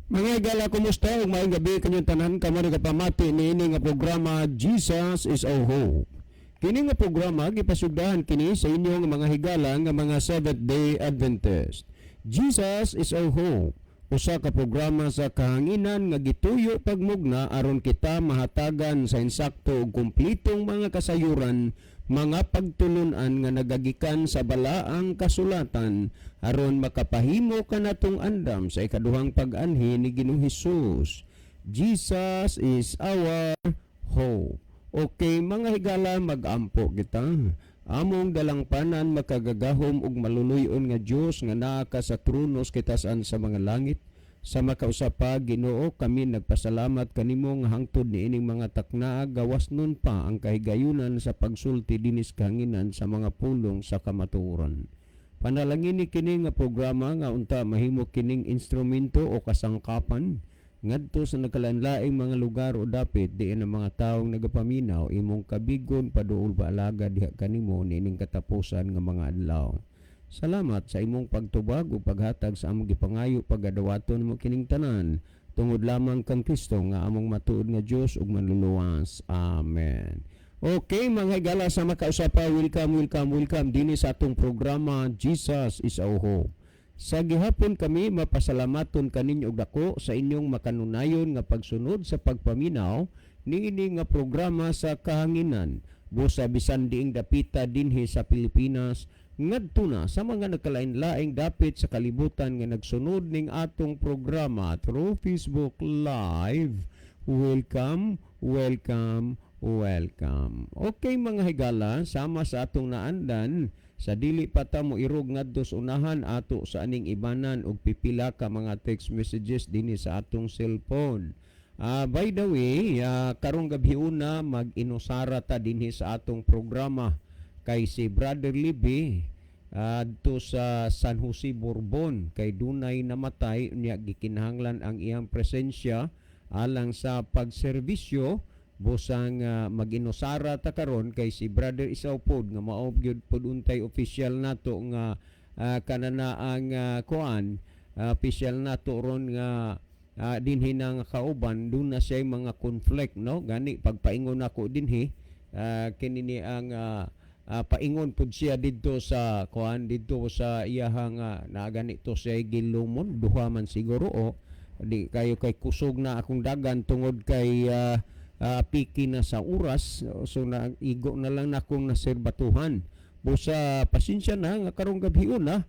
Mga higala, kumusta? Ug maayong gabi kanyong tanan kamo nagapamati niini nga programa, Jesus is Our Hope. Kini nga programa gipasugdahan kini sa inyong mga higala nga mga Seventh Day Adventist. Jesus is Our Hope. Usa ka programa sa kahanginan nga gituyo pagmugna aron kita mahatagan sa insakto ug kumpletong mga kasayuran, mga pagtulunan nga nagagikan sa balaang kasulatan aron makapahimo kanatong andam sa ikaduhang pag-anhi ni Ginoong Hesus. Jesus is our hope. Okay, mga higala, mag-ampo kita. Among dalangpanan, makagagahom ug maluluy-on nga Dios nga naa ka sa trono sa kitasan sa mga langit. Sa makausa pa, Ginoo, kami nagpasalamat kanimo nga hangtod niining mga taknaa gawas nun pa ang kahigayunan sa pagsulti dinis kahanginan sa mga pulong sa kamatuoran. Panalangini kini nga programa nga unta mahimo kining instrumento o kasangkapan ngadto sa nagkalainlaing mga lugar o dapit diin ang mga taong nagapaminaw imong kabigon paduol paalagad diha kanimo niining katapusan nga mga adlaw. Salamat sa imong pagtubag ug paghatag sa among gipangayo. Pagadawaton mo kining tanan tungod lamang kang Kristo nga among matuod nga Dios ug manluluwas. Amen. Okay, mga higala, sa makausa pa, welcome, welcome, welcome dinhi sa atong programa, Jesus is Our Hope. Sa gihapon kami mapasalamaton kaninyo og dako sa inyong makanunayon nga pagsunod sa pagpaminaw niini nga programa sa kahanginan. Busa bisan diing dapita dinhi sa Pilipinas ngadto na sa mga nagkalain-laing dapit sa kalibutan nga nagsunod ning atong programa through Facebook Live. Welcome, welcome, welcome. Okay, mga higala, sama sa atong naandan, sa dili pa ta mo irog ngadto sa unahan, ato sa aning ibanan og pipila ka mga text messages dinhi sa atong cellphone. By the way, karong gabi una mag-inusara ta dinhi sa atong programa kay si Brother Libby adto sa San Jose Borbon kay dunay namatay niya, gikinahanglan ang iyang presensya alang sa pagserbisyo. Busang mag-inusara ta karon kay si Brother Isaw pod nga mao gyud pod untay official nato nga kanana ang kuan official nato ron nga dinhi na nga kauban, duna na siya mga conflict, no? Gani pagpaingon nako dinhi, kini ni ang paingon pud siya didto sa kuan, didto sa iyahang naa ganito siya gilumon, duha man siguro o di kayo kay kusog na akong dagan tungod kay piki na sa oras, so na igo na lang nakong naserbatuhan. Busa pasensya na nga karong gabi una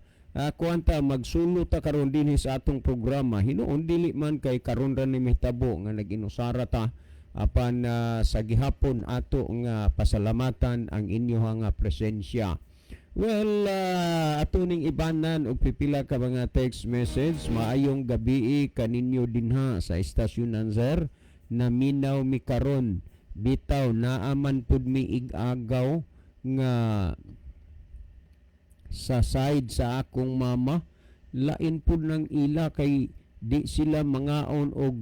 kuan ta, magsulo ta karon dinhi sa atong programa. Hinuon dili man kay karon ra ni mahitabo nga nag-inusara ta, apan sa gihapon ato nga pasalamatan ang inyohang nga presensya. Well, ato ning ibanan og pipila ka mga text message. Maayong gabi kaninyo dinha sa istasyonan, sir. Naminaw mi karon. Bitaw naaman pud mi ig-agaw nga sa side sa akong mama, lain pud ng ila kay di sila mangaon og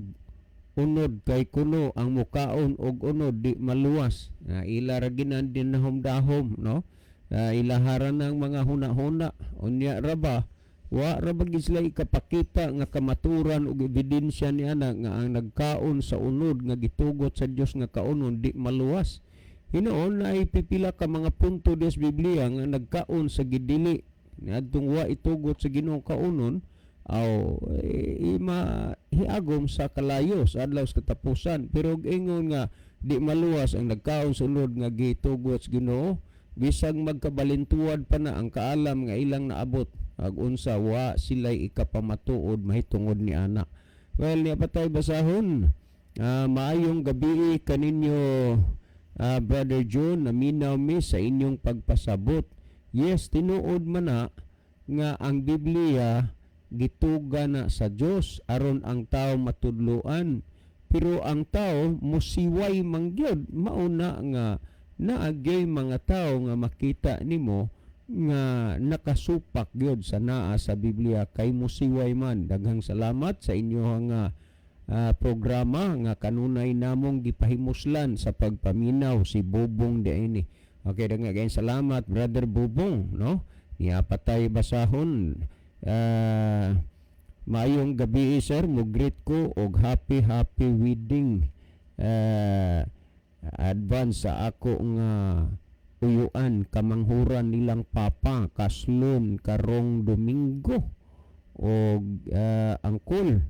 unod kay kuno ang mukaon og unod di maluwas. Na ila ra ginan dinahom-dahom, no? Ilaharan ng mga huna-huna. Unya ra ba, wa ra ba gid sila ikapakita nga kamaturan og ebidensya ni ana nga ang nagkaon sa unod nga gitugot sa Dios nga kaunon di maluwas. Hinuon na pipila ka mga punto des Biblia nga nagkaon sa gidili niadtong wa itugot sa Ginoo kaunon aw eh, ima hiagom sa kalayo sa adlaw sa katapusan. Pero og ingon nga di maluwas ang nagkaon sa unod nga gitugot sa Ginoo, bisag magkabalintuad pa na ang kaalam nga ilang naabot ag unsa, wa sila'y ikapamatuod mahitungod ni ana. Well, niya pa tayo basahon. Maayong gabi kaninyo, Brother John, naminaw mi sa inyong pagpasabot. Yes, tinuod man na nga ang Biblia gituga na sa Dios aron ang tao matudloan, pero ang tao musiway mangyod. Mauna nga naagay mga tao nga makita nimo nga nakasupak gyud sa naa sa Biblia kay musiway man. Daghang salamat sa inyong nga programa nga kanunay namong gipahimuslan sa pagpaminaw, si Bubong diini. Okay, daghang salamat, Brother Bubong, no? Niya patay basahon. Maayong gabi, sir, mo greet ko og happy happy wedding advance sa ako nga uyuan, kamanghuran nilang papa, kaslon karong Domingo, og angkol,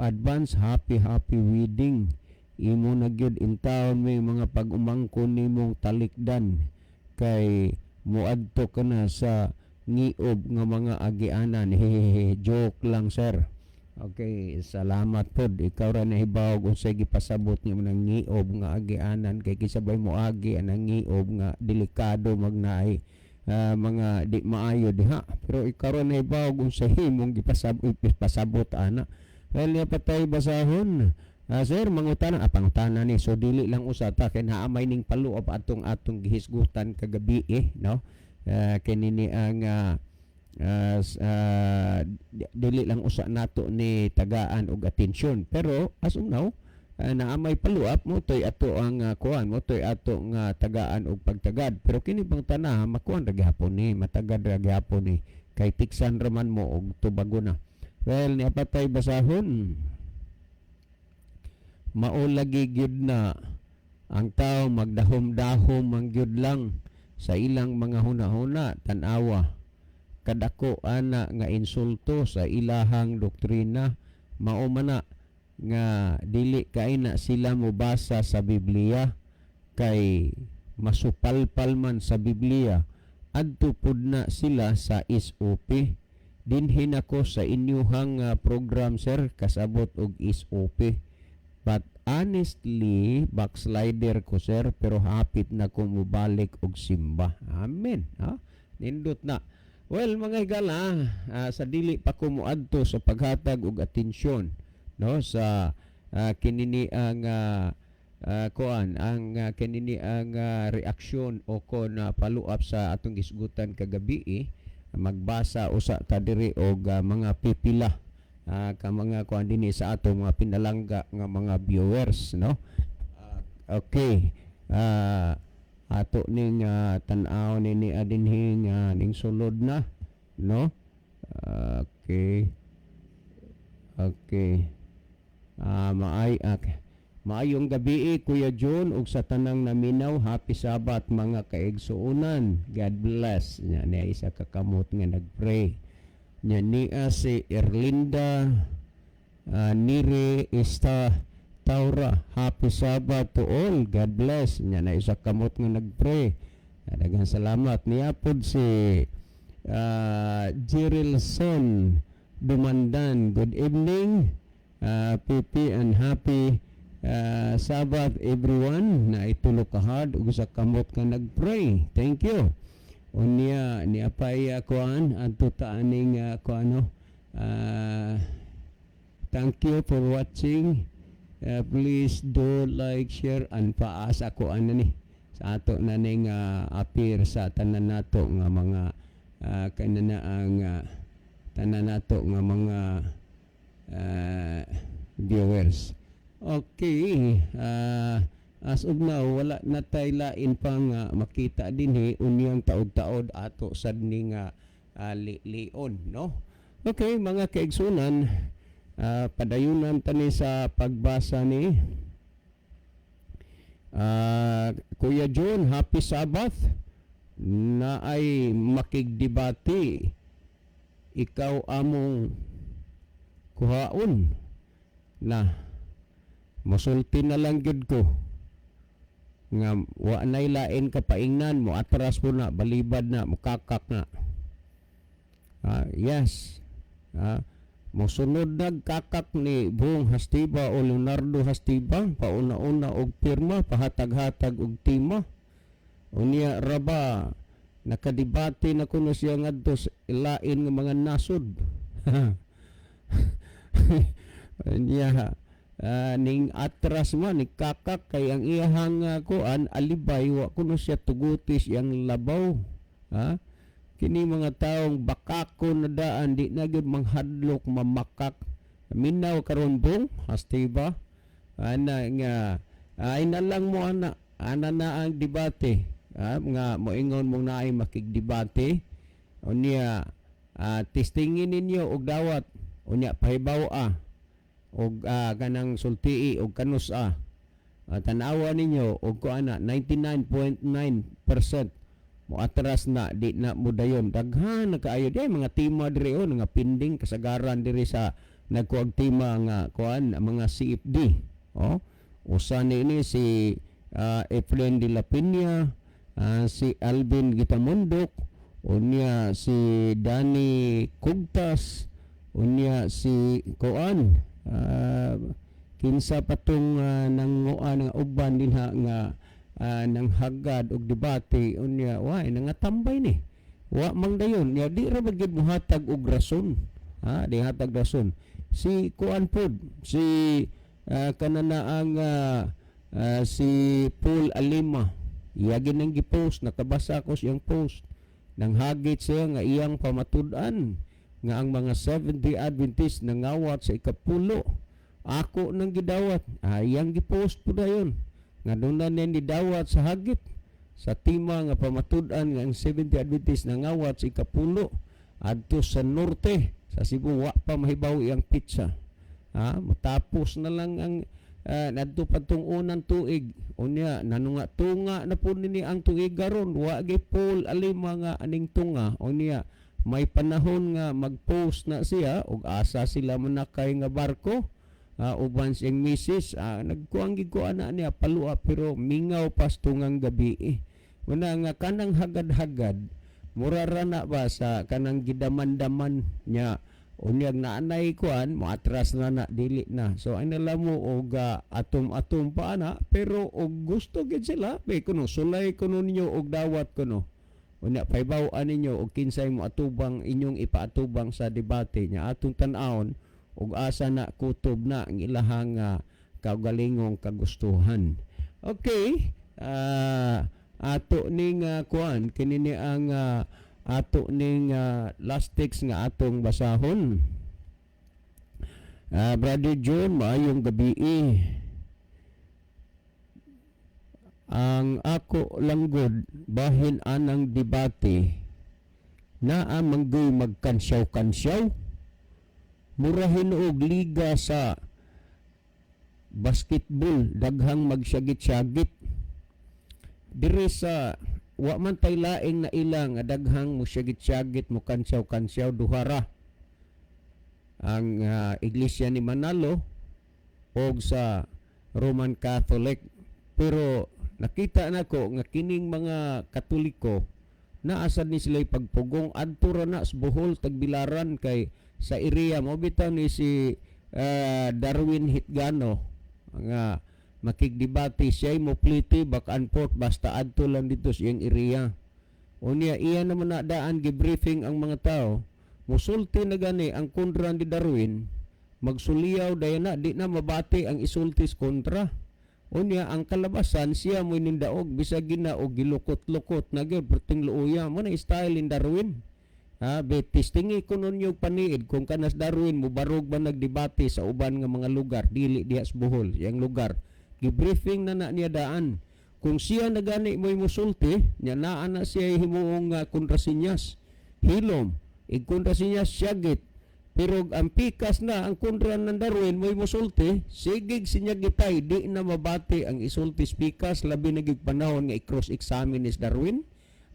advance happy happy wedding. Imo na gyud intawon may mga pag-umangkon nimong talikdan kay moadto ka na sa ngiob nga mga agianan. Hehehe, joke lang, sir. Okay, salamat pod. Ikaw ra nahibaw unsay gipasabot nimo ng ngiob nga agianan, kay kisabay mo agi ang ngiob nga delikado magnaay mga di maayo diha. Pero ikaw ra nahibaw unsay imong gipasabot pasabot ana. Well, niya patay basahon. Sir, mangutana, pangutana ni. So dili lang usa ta kay naamay ning paluop atong atong gihisgutan kagabi eh, no? Kini ni ang dili lang usa nato ni tagaan og atensyon. Pero as of now, naamay paluap mo toy ato ang kuan mo toy ato nga tagaan og pagtagad. Pero kini bang tana makuan ra gihapon ni, matagad ra gihapon ni kay tiksan ra man mo og tubago na. Well, niya patay basahon. Mao lagi gyud na ang tao magdahom-dahom ang gyud lang sa ilang mga hunahuna. Tan-awa kadako ana nga insulto sa ilahang doktrina. Mao man na nga dili kay na sila mobasa sa Biblia kay masupalpal man sa Biblia. Adto pud na sila sa SOP. Dinhin ako sa inyuhang program, sir, kasabot og SOP. But honestly, backslider ko, sir, pero hapit na ko mobalik og simba. Amen. Ha, nindot na. Well, mga higala, sa dili pa ko moadto sa paghatag og atensyon, no, sa kinini ang kuan ang kinini ang reaksyon o kon follow up sa atong gisgutan kagabi eh, magbasa usa ta diri og mga pipila ka mga kuan dinhi sa ato mga pinalangga nga mga viewers, no? Okay, ato ning tan-aw nini adinhi nga ning sulod na, no? Okay, maay maayong gabi, Kuya John, ug sa tanang naminaw. Happy Sabbath, mga kaigsuonan. God bless. Nya niya isa ka kamot nga nagpray. Nya niya si Erlinda Nire Esta Taura. Happy Sabbath to all. God bless. Nya na isa kamot nga nagpray. Daghang salamat. Niya pod si Jirilson Dumandan. Good evening, PP, and happy Sabbath, everyone. Na itulo ka heart ug sa kamot nga nagpray. Thank you. Unya niya pay kuan adto ta aning kuan, no? Thank you for watching. Please do like, share and paasa ko ano ni sa ato na ning appear sa tanan nato nga mga kanana ang tanan nato nga mga viewers. Okay, as of now wala na tay lain pang makita dinhi unyang taod-taod ato sad ni nga lion, no? Okay, mga kaigsunan, padayunan tani sa pagbasa ni Kuya John, happy Sabbath. Na ay makigdebate. Ikaw among kuhaon na mosulti na lang gyud ko nga wa nay lain ka paingnan mo, atras po na, balibad na, mukakak na. Yes, mosunod nagkakak ni Buong Hastiba o Leonardo Hastiba, pauna-una og pirma, pahatag-hatag og tema. Unya raba nakadebate na kuno siya ngadto sa lain nga mga nasod. Unya ning atras man ni kakak kay ang iyahang kuan alibay, wa kuno siya tuguti siyang labaw, ha? Kini mga taong bakako na daan, di na gyud manghadlok mamakak. Minaw karon, Bong Hastiba, ana nga ay na lang mo ana ana na ang debate, nga moingon mong naay makigdebate. Unya testingin ninyo og dawat. Unya pahibaw-a og kanang sultii og kanus-a. Tanawa ninyo og kuan na, 99.9% mo atras na, di na mo dayon. Daghan na kaayo di mga tema diri, oh, nga pending kasagaran diri sa nagkuag tema nga kuan, mga CFD, oh. Usa ni ini si Efren de la Peña, si Alvin Gitamundok, unya si Danny Kugtas, unya si kuan, kinsa patong nanguan nga uban dinha nga nang hagad og debate. Unya wa nangatambay ni, wa mang dayon nya, di ra ba gyud mohatag og rason, ha? Di hatag rason si kuan pod, si kanana ang si Paul Alima. Iya nang gipost, nakabasa ko siyang post, nang hagit siya nga iyang pamatud-an nga ang mga Seventh-day Adventist nangawat sa ikapulo. Ako nang gidawat, iyang gipost po dayon nga doon na ni dawat sa hagit sa tema nga pamatud-an nga ang Seventh-day Adventist nangawat sa ikapulo adto sa norte sa Cebu. Wa pa mahibaw iyang petsa, ha? Matapos na lang ang nadto pa tong unang tuig. Unya nanunga tunga na po nini ang tuig karon, wa gi Paul Alima nga aning tunga. Unya may panahon nga mag-post na siya og asa sila manakay nga barko, uban siyang misis. Nagkuang gid ko ana niya palua, pero mingaw pas tungang gabi eh. Muna nga kanang hagad-hagad, mura ra na ba sa kanang gidaman-daman niya. Unyag naanay kuan, moatras na na, dili na. So ay nala mo og atom-atom pa ana, pero og gusto gid sila be kuno, sulay kuno ninyo og dawat kuno. Unya pahibaw-an ninyo og kinsay mo atubang, inyong ipaatubang sa debate nya, atong tan-awon og asa na kutob na ang ilahang kaugalingong kagustuhan. Okay, ato ning kuan, kini ni ang ato ning last text nga atong basahon. Brother John, maayong gabi. Ang ako langgod bahin anang debate, naa manggoy magkansyaw-kansyaw, murahin og liga sa basketball, daghang magsyagit-syagit diri sa wa man tay laing na ila nga daghang mo syagit-syagit, mo kansyaw-kansyaw. Duhara ang Iglesia ni Manalo og sa Roman Catholic, pero nakita nako nga kining mga Katoliko naasad ni sila pagpugong adto ra na sa Bohol, Tagbilaran, kay sa area mo bitaw ni si Darwin Hitgano nga makigdebate siya mo pliti back and forth basta adto lang dito sa iyang area. Unya iya naman na daan gi-briefing ang mga tao. Musulti na gani ang kontra ni Darwin, magsuliyaw dayon na, di na mabati ang isultis kontra. Unya ang kalabasan, siya mo nindaog bisag gina og gilukot-lukot na gyud perting luoya mo na style ni Darwin. Ha, be testingi ko nun yung paniid kung kanas Darwin mo barog ba nagdebate sa uban nga mga lugar, dili diha sa Bohol, iyang lugar. Gi-briefing na na niya daan. Kung siya nagani mo'y musulti, nya naa na siya himuong kontrasinyas. Hilom, igkontrasinyas siyagit. Pero ang pikas na ang kontra ng Darwin mo'y musulti, sigig sinyagitay, di na mabati ang isulti pikas, labi na gig panahon nga i-cross-examine ni Darwin.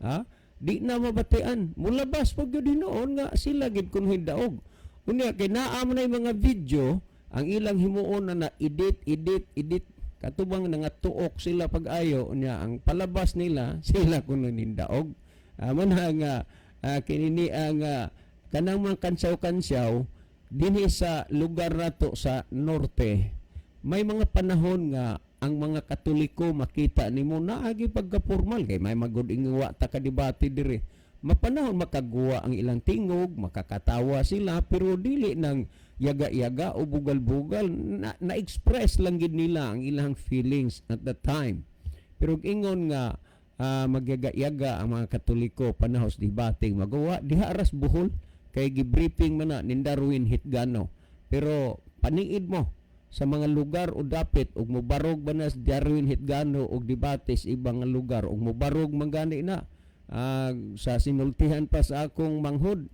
Ha? Di na mabatian. Mulabas pag yun noon nga sila gid kun daog. Unya kay naa man nay mga video ang ilang himuon na na edit, edit, edit, katubang nangatuok sila pag-ayo. Unya ang palabas nila, sila kuno nindaog. Man nga kinini ang kanang mga kansyaw-kansyaw dinhi sa lugar nato sa norte, may mga panahon nga ang mga Katoliko makita nimo naagi pagka-formal kay may magud ingwa ta ka debate diri, mapanahon makaguwa ang ilang tingog, makakatawa sila, pero dili nang yaga-yaga o bugal-bugal na, na-express lang gid nila ang ilang feelings at the time. Pero ingon nga magyaga-yaga ang mga Katoliko panahon sa debate, magawa diha ras Bohol kay gibriefing man na ni Darwin Hitgano. Pero paniid mo sa mga lugar o dapit ug mobarog ba na si Darwin Hitgano og debate sa ibang nga lugar ug mobarog man gani na sa sinultihan pa sa akong manghod,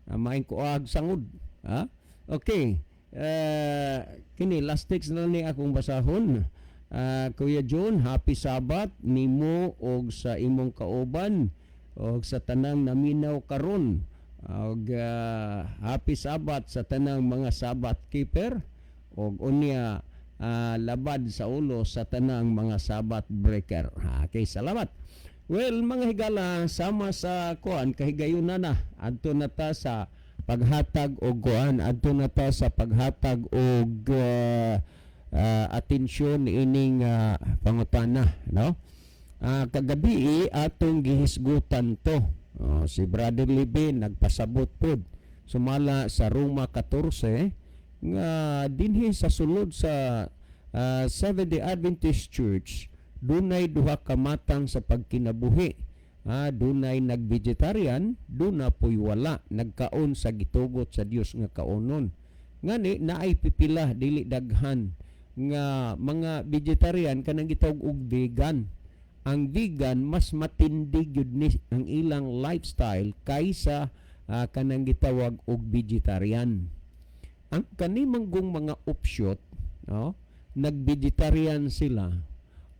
maing kuag sangod, ha. Okay. Kini last text na ni akong basahon. Kuya John, happy Sabbath nimo og sa imong kauban og sa tanang naminaw karon. Og happy Sabbath sa tanang mga Sabbath keeper og unya labad sa ulo sa tanang mga Sabbath breaker. Okay, salamat. Well, mga higala, sama sa kuan kahigayuna na adto na ta sa paghatag og kuan, adto na ta sa paghatag og atensyon ining pangutana, no? Kagabi atong gihisgutan to. Oh, si Brother Libe nagpasabot pod sumala sa Roma 14 nga dinhi sa sulod sa Seventh-day Adventist Church dunay duha ka matang sa pagkinabuhi. Dunay nag-vegetarian, duna po'y wala nagkaon sa gitugot sa Dios nga kaonon. Ngani naay pipila, dili daghan, nga mga vegetarian, kanang gitawag og vegan. Ang vegan, mas matindi gyud ni ang ilang lifestyle kaysa kanang gitawag og vegetarian. Ang kanimanggong mga offshoot, no, nag-vegetarian sila,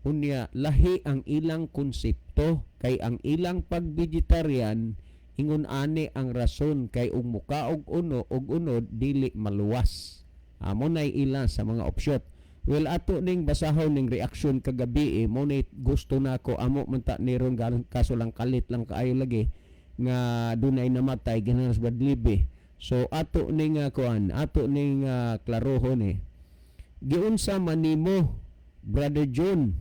unya lahi ang ilang konsepto, kay ang ilang pag-vegetarian, ingon ani ang rason, kay ug mukaog uno og unod dili maluwas. Amo nay ila sa mga offshoot. Well, ato ning basahon ning reaksyon kagabi eh. Mo ni gusto nako, amo man ta ni ron, kaso lang kalit lang kaayo lagi nga dunay namatay ginanas Badlibe. So ato ning kuan, ato ning klarohon eh. Giunsa man nimo, Brother John,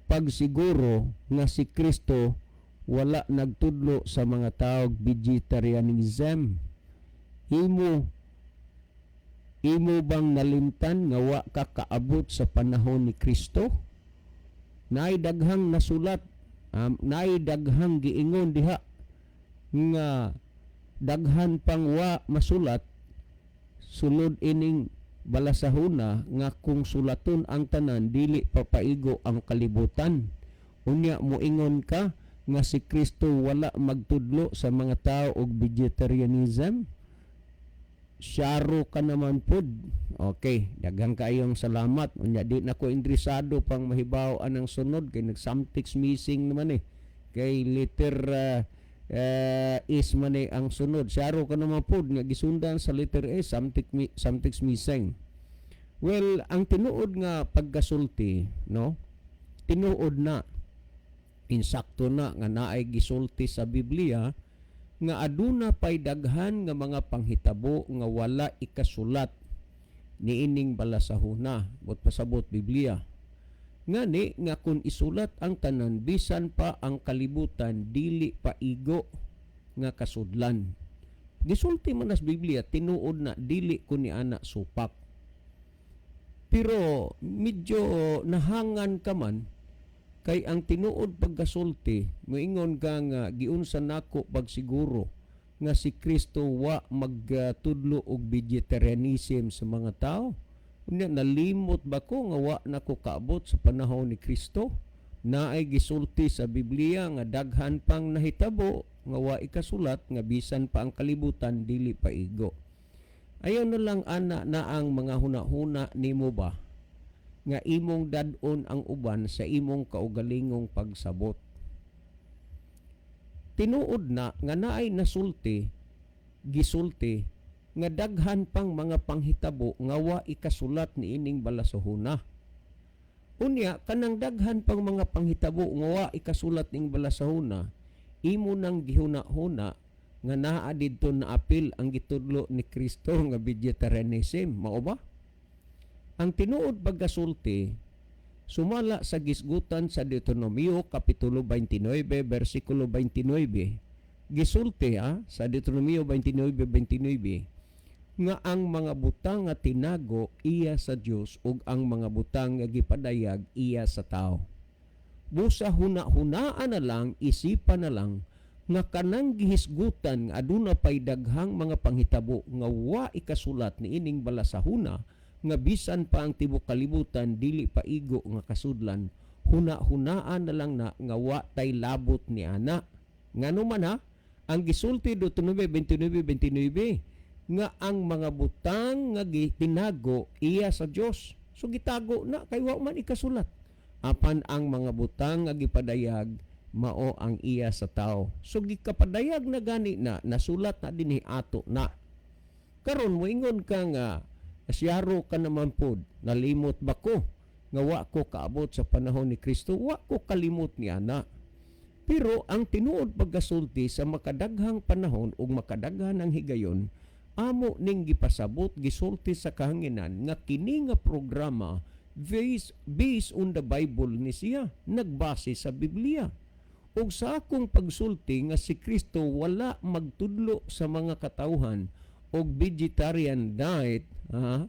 pagsiguro nga si Kristo wala nagtudlo sa mga taog vegetarianism? Imo bang nalimtan nga wa ka kaabot sa panahon ni Kristo? Naay daghang nasulat, naay daghang giingon diha nga daghan pang wa masulat sulod ining balasahuna nga kung sulaton ang tanan, dili papaigo ang kalibutan. Unya moingon ka nga si Kristo wala magtudlo sa mga tao og vegetarianism? Syaro ka naman pud. Okay, daghang kaayong salamat. Unya di na ko interesado pang mahibaw anang sunod kay nag-something's missing naman eh. Kay letter is man eh ang sunod. Syaro ka naman pud nga gisundan sa letter S, something's missing. Well, ang tinuod nga pagkasulti, no? Tinuod na, insakto na nga naay gisulti sa Biblia nga aduna pay daghan nga mga panghitabo nga wala ikasulat niining balasahuna, but pasabot Biblia. Ngani nga kung isulat ang tanan, bisan pa ang kalibutan dili pa igo nga kasudlan. Gisulti man nas Biblia, tinuod na, dili ko ni ana supak. Pero medyo nahangan ka man kay ang tinuod pagkasulti, moingon ka nga giunsa nako pagsiguro nga si Kristo wa magtudlo og vegetarianism sa mga tao? Unya nalimot ba ko nga wa nako kaabot sa panahon ni Kristo? Naay gisulti sa Biblia nga daghan pang nahitabo nga wa ikasulat nga bisan pa ang kalibutan dili pa igo. Ayaw na lang ana na ang mga huna-huna nimo ba nga imong dad-on ang uban sa imong kaugalingong pagsabot. Tinuod na nga naay nasulti, gisulti nga daghan pang mga panghitabo nga wa ikasulat niining balasahuna. Unya kanang daghan pang mga panghitabo nga wa ikasulat ning balasahuna, imo nang gihuna-huna nga naa didto na apil ang gitudlo ni Kristo nga vegetarianism, mao ba? Ang tinuod pagkasulti sumala sa gisgutan sa Deuteronomio kapitulo 29 bersikulo 29. Gisulti ha, sa Deuteronomio 29:29 nga ang mga butang nga tinago iya sa Dios ug ang mga butang nga gipadayag iya sa tao. Busa huna-hunaan na lang, isipan na lang nga kanang gihisgutan nga aduna pay daghang mga panghitabo nga wa ikasulat niining balasahuna nga bisan pa ang tibuok kalibutan dili pa igo nga kasudlan, huna-hunaan na lang na nga wa tay labot ni ana. Ngano man ha, ang gisulti Deuteronomio 29:29. Nga ang mga butang nga gitinago iya sa Dios. So gitago na kay wa man ikasulat. Apan ang mga butang nga gipadayag mao ang iya sa tao. So gikapadayag na gani na, nasulat na dinhi, ato na. Karon moingon ka nga siyaro ka naman pod, nalimot ba ko nga wa ko kaabot sa panahon ni Kristo? Wa ko kalimot ni ana. Pero ang tinuod pagkasulti, sa makadaghang panahon ug makadaghan ang higayon, amo ning gipasabot, gisulti sa kahanginan nga kini nga programa based on the Bible ni siya, nagbase sa Biblia. Ug sa akong pagsulti nga si Kristo wala magtudlo sa mga katawhan og vegetarian diet, ha?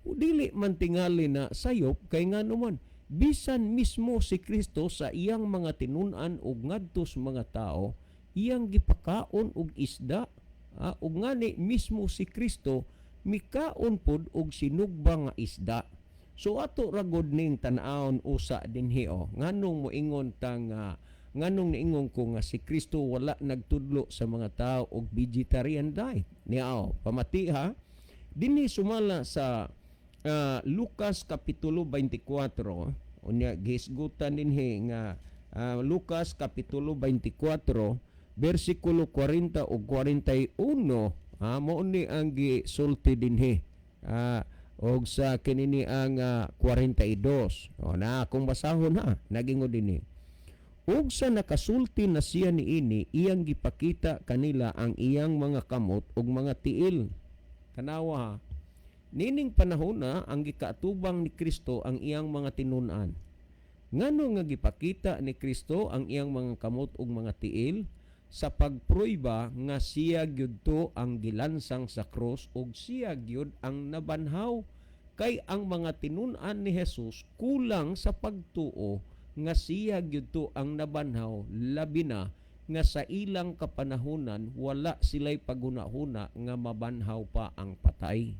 Dili man tingali na sayop, kay ngano man bisan mismo si Kristo sa iyang mga tinun-an ug ngadto sa mga tao, iyang gipakaon og isda, ha? Ug ngani mismo si Kristo mikaon pod og sinugba nga isda. So ato ragod ning tan-awon usa dinhi o nganong moingon tang nganong niingon ko nga si Kristo wala nagtudlo sa mga tao og vegetarian diet. Niao, pamati ha. Dinhi sumala sa Lucas kapitulo 24, unya gihisgutan dinhi nga Lucas kapitulo 24 bersikulo 40 ug 41, ha, mao ni ang gisulti dinhi. Og sa kinini ang 42. O na akong basahon ha, nagingon dinhi. Ug sa nakasulti na siya niini, iyang gipakita kanila ang iyang mga kamot ug mga tiil. Tanawa ha. Nining panahon na ang gikaatubang ni Kristo ang iyang mga tinun-an. Ngano nga gipakita ni Kristo ang iyang mga kamot ug mga tiil? Sa pagprueba nga siya gyud to ang gilansang sa krus ug siya gyud ang nabanhaw. Kay ang mga tinun-an ni Jesus kulang sa pagtuo nga siya gyud to ang nabanhaw, labi na nga sa ilang kapanahunan wala sila'y paghuna-huna nga mabanhaw pa ang patay.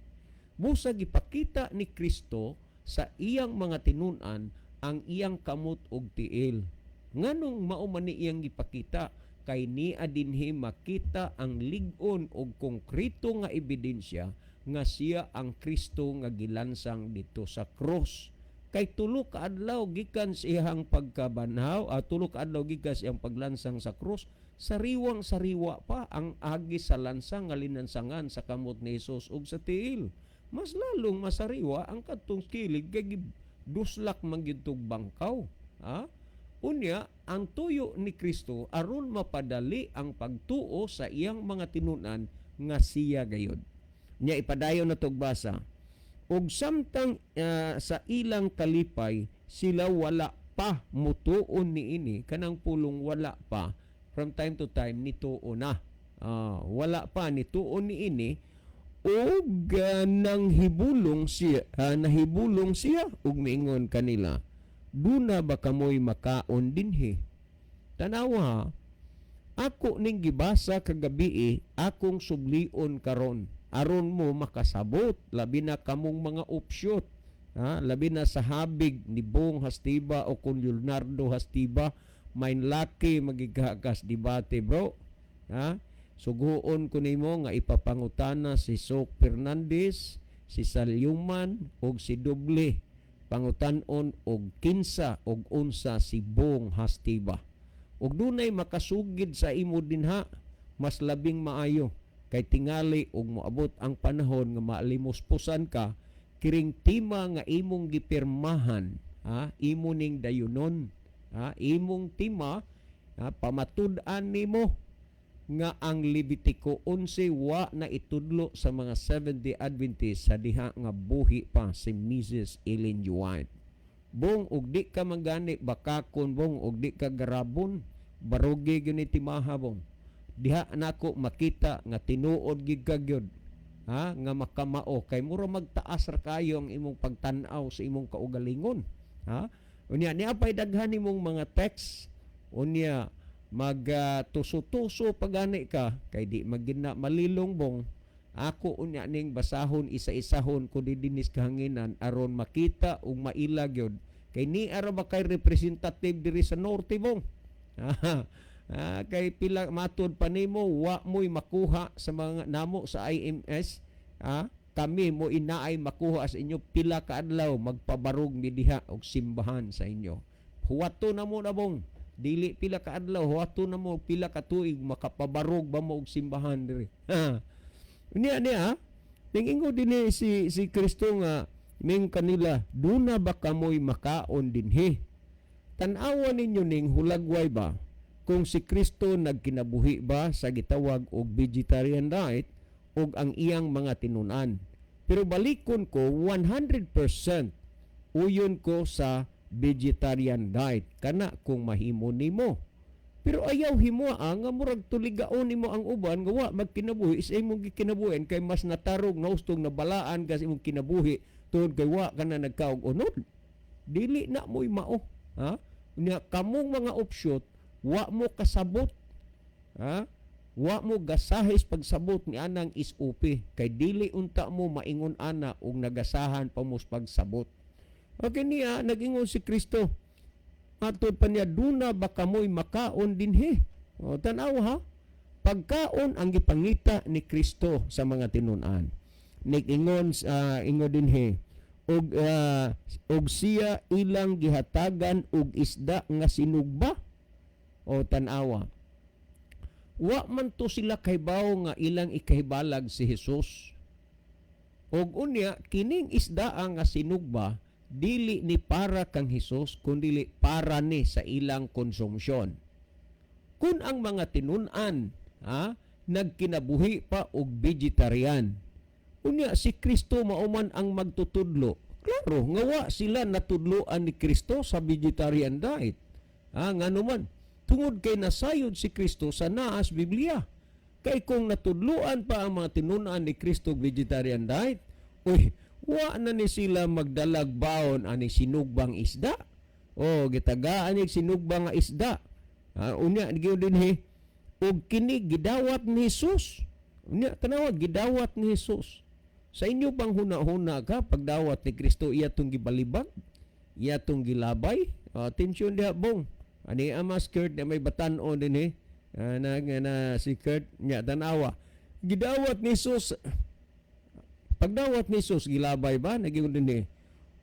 Busa gipakita ni Kristo sa iyang mga tinun-an ang iyang kamot ug tiil. Nganong mao man ni iyang gipakita? Kay nia dinhi makita ang lig-on og konkreto nga ebidensya nga siya ang Kristo nga gilansang dito sa krus. Kay 3 ka adlaw gikan sa iyang pagkabanhaw, 3 ka adlaw gikan sa iyang paglansang sa krus, sariwang sariwa pa ang agi sa lansang nga linansangan sa kamot ni Jesus ug sa tiil. Mas lalong masariwa ang kadtong kilid kay duslak man gyud tog bangkaw. Ha? Unya, ang tuyo ni Kristo aron mapadali ang pagtuo sa iyang mga tinunan nga siya gayod. Nya ipadayon na tog basa. Ug samtang sa ilang kalipay sila wala pa mutuon niini, kanang pulong "wala pa", from time to time nituo na. Wala pa nituon niini ug nang hibulong siya, nahibulong siya ug miingon kanila, "Duna ba kamoy makaon dinhi?" Tanawa ha, ako ning gibasa kagabi, akong sublion karon aron mo makasabot, labi na kamong mga offshoot ha, labi na sa habig ni Bong Hastiba o kun Leonardo Hastiba. Main laki magigagas debate, bro, ha. Suguon ko nimo nga ipapangutana si Sok Fernandez, si Salyuman ug si Doble, pangutanon og kinsa og unsa si Bong Hastiba. Ug dunay makasugid sa imo dinha, mas labing maayo, kay tingali og moabot ang panahon nga maalimuspusan ka, kiring tima nga imong gipirmahan, ha, imo ning dayunon, ha, imong tima, ha, pamatud-an nimo nga ang Levitico 11 wa na itudlo sa mga Seventh-day Adventist sa diha nga buhi pa si Mrs. Ellen G. White. Bong, og di ka magani bakakon, bong, og di ka garabon, barugi gyud ni timaha, bong. Diha nako makita nga tinuod gid ka gyud, ha, nga makamao, kay mura magtaas ra kayo ang imong pagtan-aw sa imong kaugalingon, ha. Unya niya pay daghan nimong mga text, unya mag tuso-tuso pagani ka kay di magina malilong, bong. Ako unya ning basahon isa-isahon ko didinis kahanginan aron makita ug maila gyud, kay ni ara ba kay representative diri sa norte, bong. Ah, kay pila matud pa nimo, wa mo'y makuha sa mga namo sa IMS. Ah, kami mo inaay makuha sa inyo, pila ka adlaw magpabarog mi diha og simbahan sa inyo. Huwato na mo na bong. Dili pila ka adlaw, huwato na mo pila ka tuig, makapabarog ba mo og simbahan diri. Niya niya, ningingo dinhi si Kristo nga ming kanila, "Duna ba kamoy makaon dinhi?" Tan-awa ninyo ning hulagway ba kung si Kristo nagkinabuhi ba sa gitawag og vegetarian diet og ang iyang mga tinun-an. Pero balikon ko, 100% uyon ko sa vegetarian diet kana kung mahimo nimo. Pero ayaw himoa nga murag tuligaon nimo ang uban nga wa magkinabuhi sa imong gikinabuhi, kay mas natarog na ustong nabalaan ka sa imong kinabuhi tungod kay wa ka na nagkaog unod. Dili na mo'y mao. Ha? Unya kamong mga offshoot, wa mo kasabot. Ha? Wa mo gasahis pagsabot ni anang SOP kay dili unta mo maingon ana og nagasahan pa mo sa pagsabot. Okay niya nag-ingon si Kristo. Matod pa niya, "Duna ba kamoy makaon dinhi?" O, tanaw ha. Pagkaon ang gipangita ni Kristo sa mga tinun-an. Nag-ingon ingon dinhi og siya ilang gihatagan og isda nga sinugba. O, tanawa. Wa man to sila kahibaw nga ilang ikahibalag si Jesus. Og unya kining isda nga sinugba, dili ni para kang Hesus kundili para ni sa ilang konsumsyon. Kung ang mga tinun-an, ha, nagkinabuhi pa og vegetarian, unya si Kristo mauman ang magtutudlo. Klaro nga wa sila natudloan ni Kristo sa vegetarian diet. Ha, ngano man? Tungod kay nasayod si Kristo sa naas Biblia. Kay kung natudloan pa ang mga tinun-an ni Kristo og vegetarian diet, uy, wa na ni sila magdalag baon ani sinugbang isda. O gitagaan ni sinugbang nga isda. Ah, unya gyud dinhi og kini gidawat ni Jesus. Unya tanawa, gidawat ni Jesus. Sa inyo bang huna-huna ka, pagdawat ni Kristo iya tong gibalibag, iya tong gilabay? Atensyon diha, bong. Ani ama skirt na may batan-on dinhi. Na si Kurt nya, tanawa. Gidawat ni Jesus. Pagdawat ni Jesus, gilabay ba? Naging dinhi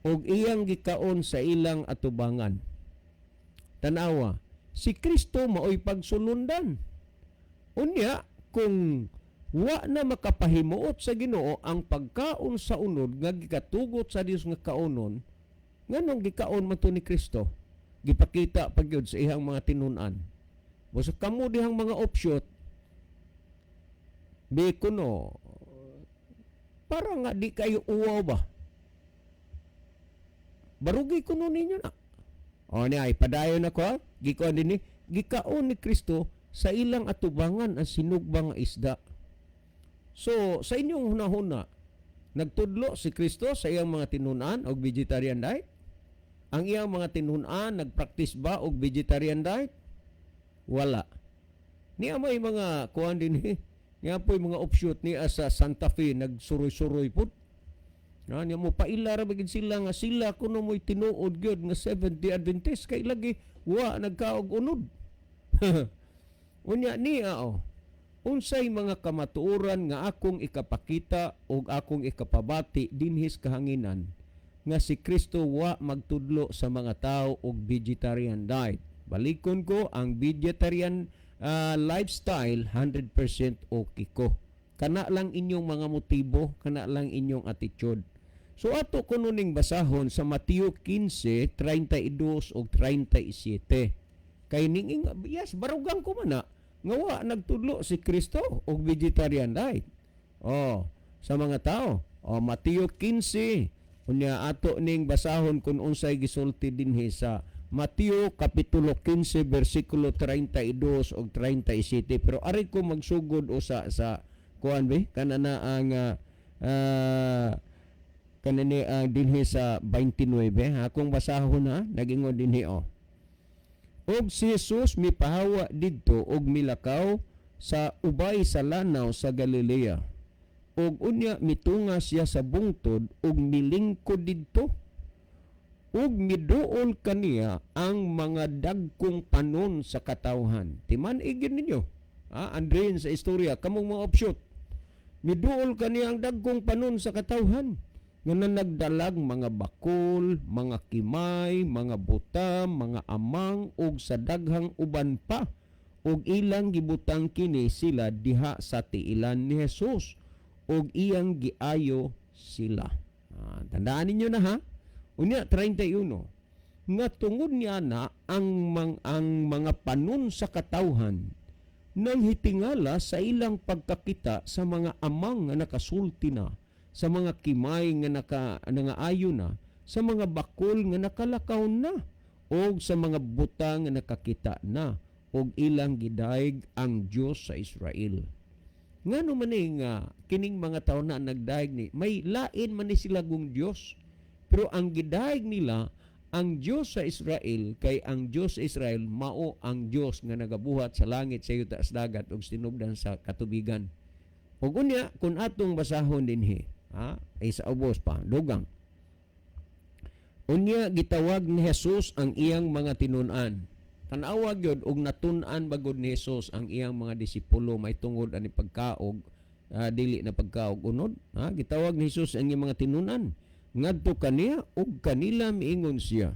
og iyang gikaon sa ilang atubangan. Tanawa, si Kristo maoy pagsulundan. Unya, kung wa na makapahimuot sa Ginoo ang pagkaon sa unod nga gikatugot sa Dios nga kaonon, nganong gikaon man to ni Kristo? Gipakita pa gyud sa iyang mga tinun-an. Busa kamo dihang mga offshoot, bi kuno para nga di kayo uwaw ba? Barugi kuno ninyo na. O niya, ipadayon ako ha. Gikaon din ni, gikaon ni Kristo sa ilang atubangan ang sinugbang nga isda. So, sa inyong hunahuna, nagtudlo si Kristo sa iyang mga tinun-an og vegetarian diet? Ang iyang mga tinun-an nagpractice ba og vegetarian diet? Wala. Niya may mga kuan din eh. Niya po'y mga offshoot niya sa Santa Fe nagsuroy-suroy pud. Na niya mo paila ra bagid sila nga sila kuno mo'y tinuod gyud nga Seventh-day Adventist kay lagi wa nagkaog unod. Unya niya oh. Unsay mga kamatuoran nga akong ikapakita og akong ikapabati dinhis kahanginan nga si Kristo wa magtudlo sa mga tao og vegetarian diet? Balikon ko ang vegetarian lifestyle, 100% okay ko. Kana lang inyong mga motibo, kana lang inyong attitude. So ato kuno ning basahon sa Mateo 15:32 ug 37. Kay ning, yes, barugang ko man na nga wa nagtudlo si Kristo og vegetarian diet. Oh, sa mga tao. Oh, Mateo 15, unya ato ning basahon kung unsay gisulti dinhi sa Mateo kapitulo 15 bersikulo 32 ug 37. Pero ari ko magsugod usa sa kuan be, kana na ang kanini ang dinhi sa 29, akong basahon ha. Nagingon dinhi oh. Og si Jesus mipahawa didto og milakaw sa ubay sa lanaw sa Galilea. Og unya mitunga siya sa bungtod og milingkod didto. Ug miduol kaniya ang mga dagkong panon sa katawhan. Timan-i gyud ninyo. Ah, Andrin sa istorya, kamong mga offshoot. Miduol kaniya ang dagkong panon sa katawhan nga nagdalag mga bakol, mga kimay, mga butam, mga amang ug sa daghang uban pa, ug ilang gibutang kini sila diha sa tiilan ni Jesus ug iyang giayo sila. Ah, tandaan ninyo na ha. Unya 31 nga tungod niya na ang mga panon sa katawhan nang hitingala sa ilang pagkakita sa mga amang nga nakasulti na, sa mga kimay nga nangaayo na, sa mga bakol nga nakalakaw na, og sa mga butang nga nakakita na, og ilang gidayeg ang Dios sa Israel. Ngano man ni nga kining mga tawo na nagdayeg ni, may lain man ni sila gung Dios. Pero ang gidayeg nila ang Dios sa Israel, kay ang Dios sa Israel mao ang Dios nga nagabuhat sa langit, sa yuta, sa dagat ug tinubdan sa katubigan. Ug unya kun atong basahon dinhi, ha, ay sa ubos pa, dugang. Unya gitawag ni Jesus ang iyang mga tinun-an. Tan-awa gyud og natun-an bagod ni Jesus ang iyang mga disipulo may tungod ani pagkaog, dili na pagkaog unod, ha? Gitawag ni Jesus ang iyang mga tinun-an ngadto kaniya ug kanila miingon siya,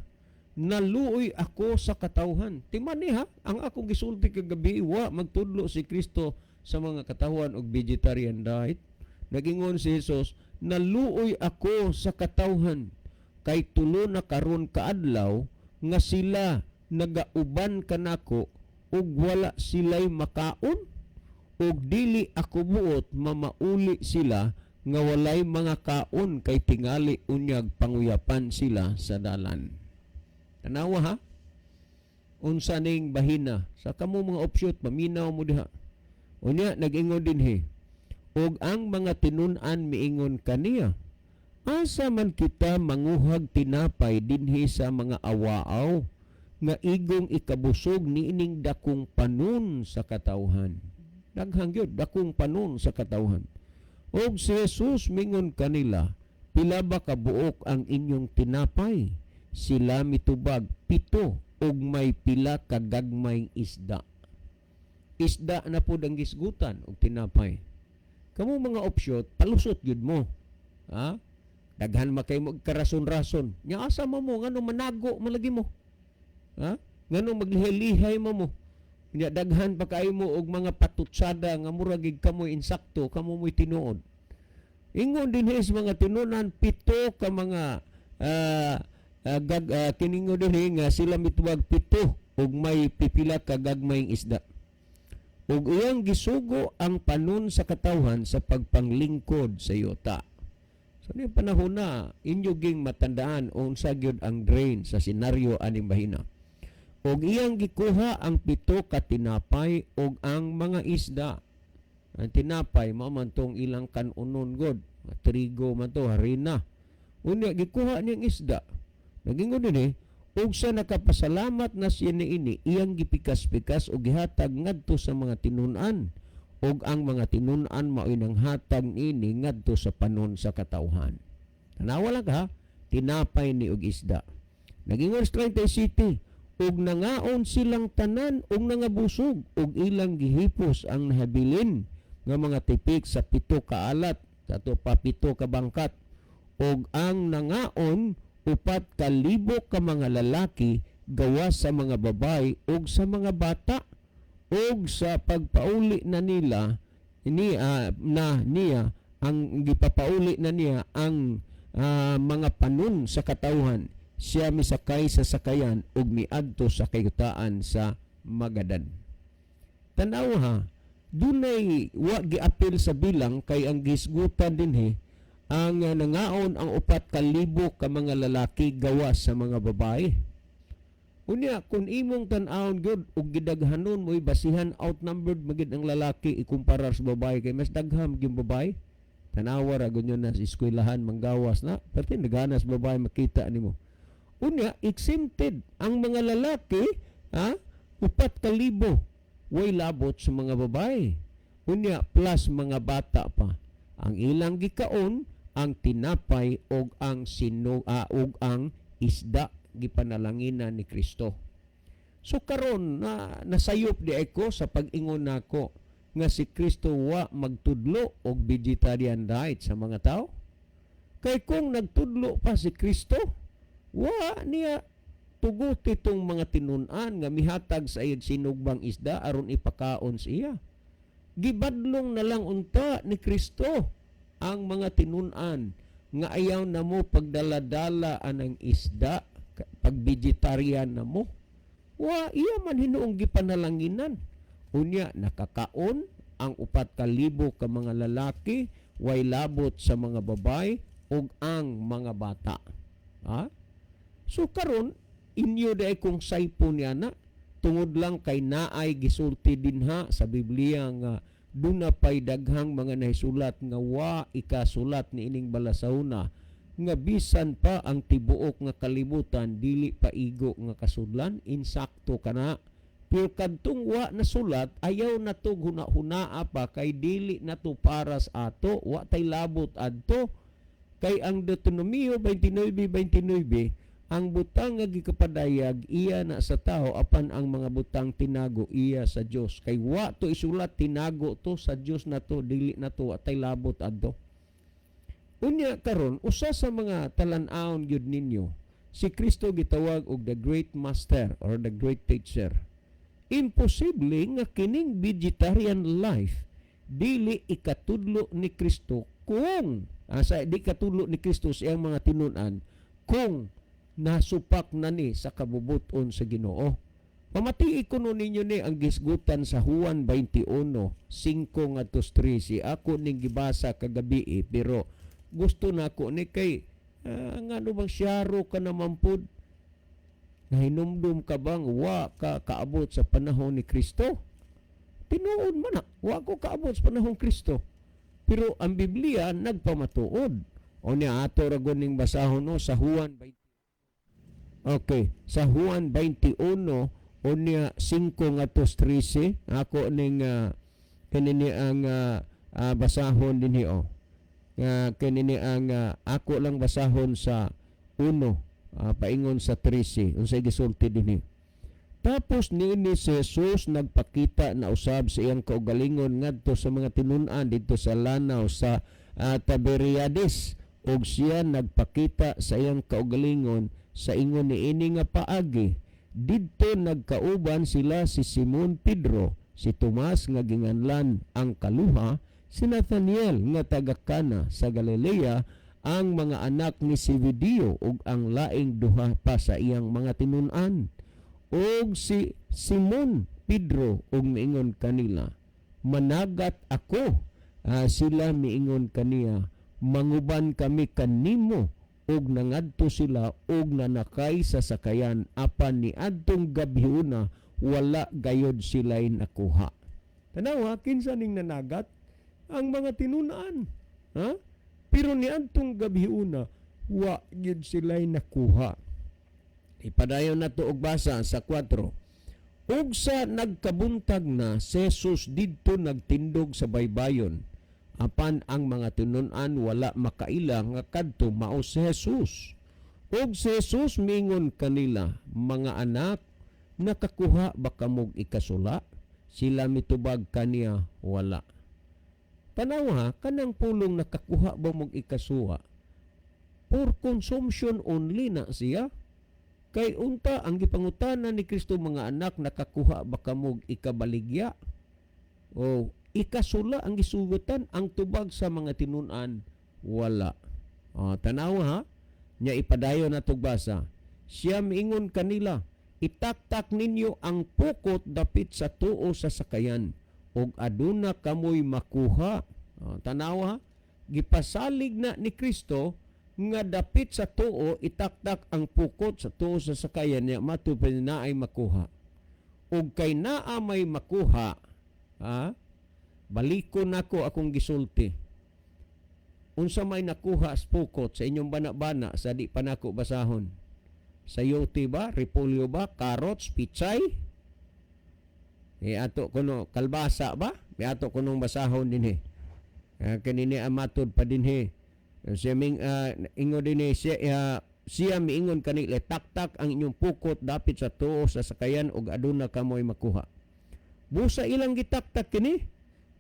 "Naluoy ako sa katawhan." Timan ni ha, ang akong gisulti kagabi, wa magtudlo si Kristo sa mga katawhan og vegetarian diet. Nagingon si Jesus, "Naluoy ako sa katawhan kay 3 na karon kaadlaw nga sila nagauban kanako ug wala sila'y makaon, ug dili ako buot mamauli sila nga walay mga kaon kay tingali unyag panguyapan sila sa dalan." Tanawa ha. Unsa ning bahina sa kamo mga offshoot, maminaw mo diha. Unya nag-ingon dinhi, ug ang mga tinun-an miingon kaniya, "Asa man kita manguhag tinapay dinhi sa mga awaaw nga igong ikabusog niining dakong panon sa katawhan?" Daghang gyud, dakong panon sa katawhan. Og si Jesus mingon kanila, "Pila ba kabuok ang inyong tinapay?" Sila mitubag, "7 ug may pila ka gagmayng isda." Isda na pud ang gisgutan og tinapay. Kamo mga offshoot, palusot gyud mo. Ha? Daghan man kay mo karason-rason. Nya asa mo mo ngano manago man lagi mo? Ha? Ngano maglihay-lihay mo mo? Nya daghan pa kaayo mo og mga patutsada nga murag gid kamo insakto, kamo mo'y tinuod. Ingon dinhi sa mga tinunan, 7 ka mga kiningo dinhi nga sila mituwag 7 ug may pipila ka gagmayng isda. Ug iyang gisugo ang panon sa katawhan sa pagpanglingkod sa yuta. So ni panahon na inyo ging matandaan unsa gyud ang drain sa senaryo aning bahina. Ug iyang gikuha ang 7 ka tinapay ug ang mga isda. Ang tinapay mao man tong ilang kanunon god, trigo man to, harina. Unya gikuha niyang isda. Nagingon dinhi, ug sa nakapasalamat na siya niini, iyang gipikas-pikas ug gihatag ngadto sa mga tinun-an, ug ang mga tinun-an mao'y nanghatag niini ngadto sa panon sa katawhan. Tanawa lang ka, tinapay ni og isda. Nagingon sa 37, ug nangaon silang tanan ug nangabusog, ug ilang gihipos ang nahabilin nga mga tipik sa 7 ka alat, sa pa 7 ka bangkat, ug ang nangaon 4,000 ka mga lalaki gawas sa mga babae ug sa mga bata. Ug sa pagpauli na nila niya na niya ang gipapauli na niya ang mga panon sa katawhan, siya misakay sa sakayan ug miadto sa kayutaan sa Magadan. Tanaw ha, dunay wa giapil sa bilang kay ang gisgutan dinhi ang nangaon ang 4,000 ka mga lalaki gawas sa mga babae. Unya kung imong tan-awon gyud ug gidaghanon mo'y basihan outnumbered magid ang lalaki ikumpara sa babae kay mas daghang gyud babae. Tanawa ra gud na sa eskwelahan manggawas na, perti nagana sa babae makita nimo. Unya exempted ang mga lalaki, ha, 4,000 way labot sa mga babae. Unya plus mga bata pa. Ang ilang gikaon ang tinapay og ang sino ug ang Isda gipanalanginan ni Kristo. So karon na nasayop di ko sa pag-ingon nako nga si Kristo wa magtudlo og vegetarian diet sa mga tao. Kay kung nagtudlo pa si Kristo, wa niya tuguti itong mga tinun-an nga mihatag sa iyang sinugbang isda aron ipakaon sa iya. Gibadlong na lang unta ni Kristo ang mga tinun-an nga ayaw na mo pagdala-dala anang isda, pag vegetarian na mo. Wa iya man hinuong gipanalanginan. Unya nakakaon ang 4,000 ka mga lalaki, way labot sa mga babay ug ang mga bata. Ha? So karon inyo dai kung saypon niya na tungod lang kay naay gisulti dinha sa Biblia nga duna pay daghang mga nahisulat nga wa ikasulat niining balasahuna, nga bisan pa ang tibuok nga kalibutan dili pa igo nga kasudlan, insakto kana. Pero kadtong wa nasulat, ayaw na to huna-hunaa pa kay dili na to para sa ato, wa tay labot adto. Kay ang Deuteronomio 29:29, ang butang nga gikapadayag iya na sa tao, apan ang mga butang tinago iya sa Dios. Kay wa to isulat, tinago to sa Dios na to, dili na to, atay labot adto. Unya karon, usa sa mga talan-awon gyud ninyo, si Kristo gitawag og the great master or the great teacher. Imposible nga kining vegetarian life dili ikatudlo ni Kristo kung sa di katudlo ni Kristo sa iyang mga tinun-an kung nasupak na ni sa kabubuton sa Ginoo. Pamatii kuno ninyo ni ang gisgutan sa Juan 21:5 ngadto 13. Ako ning gibasa kagabi eh, pero gusto nako ni kay ngano bang syaro ka naman pud? Nahinumdum ka bang wa ka kaabot sa panahon ni Kristo? Tinuod man na, wa ko kaabot sa panahon Kristo. Pero ang Biblia nagpamatuod. O niya ato ra gud ning basahon, no, sa Juan 20. Okay, sa Juan 21 unya 5 ngadto 13, ako ning kini ni ang basahon dinhi oh. Nga kini ni ang ako lang basahon sa 1 paingon sa 13, unsay gisulti dinhi. Tapos niini si Jesus nagpakita na usab sa iyang kaugalingon ngadto sa mga tinun-an didto sa lanaw sa Tiberiades, ug siya nagpakita sa iyang kaugalingon sa ingon niini nga paagi. Didto nagkauban sila si Simon Pedro, si Tomas nga ginganlan ang Kaluha, si Nathaniel nga taga Cana sa Galilea, ang mga anak ni Zebedeo ug ang laing duha pa sa iyang mga tinun-an. Og si Simon Pedro og miingon kanila, "Managat ako." Sila miingon kaniya, "Manguban kami kanimo." Ug nangadto sila ug nanakay sa sakayan, apan niadtong gabhiuna wala gayod sila'y nakuha. Tanawa, kinsa ning nanagat? Ang mga tinun-an. Ha? Pero niadtong gabhiuna wa gyud sila'y nakuha. Ipadayon na to og basa sa 4. Ug sa nagkabuntag na, si Jesus didto nagtindog sa baybayon. Apan ang mga tinun-an wala makaila nga kadto mao si Jesus. Ug si Jesus mingon kanila, "Mga anak, nakakuha ba kamog ikasula?" Sila mitubag kaniya, "Wala." Tanawa, kanang pulong "nakakuha ba mog ikasuwa", for consumption only na siya. Kay unta ang gipangutana ni Kristo, "Mga anak, nakakuha ba kamog ikabaligya?" O ikasula ang gisugutan, ang tubag sa mga tinun-an, "Wala." O, tanawa ha, nya ipadayon na basa. Siya miingon kanila, "Itaktak ninyo ang pukot dapit sa tuo sa sakayan ug aduna kamoy makuha." O, tanawa ha, gipasalig na ni Kristo nga dapit sa tuo itaktak ang pukot sa tuo sa sakayan niya matud pa na ay makuha. Ug kay naa may makuha, ha? Balikon nako akong gisulti. Unsa may nakuha sa pukot sa inyong bana-bana sa di pa nako basahon? Sayote ba? Repolyo ba? Carrots? Pichay? Eh, ato kuno kalbasa ba? E ato kunong basahon dinhi. Kanini ang matud pa dinhi. Siya ming ingo dinhi siya. Siya miingon kanila, "Taktak ang inyong pukot dapit sa tuo sa sakayan ug aduna kamoy makuha." Busa ilang gitaktak kini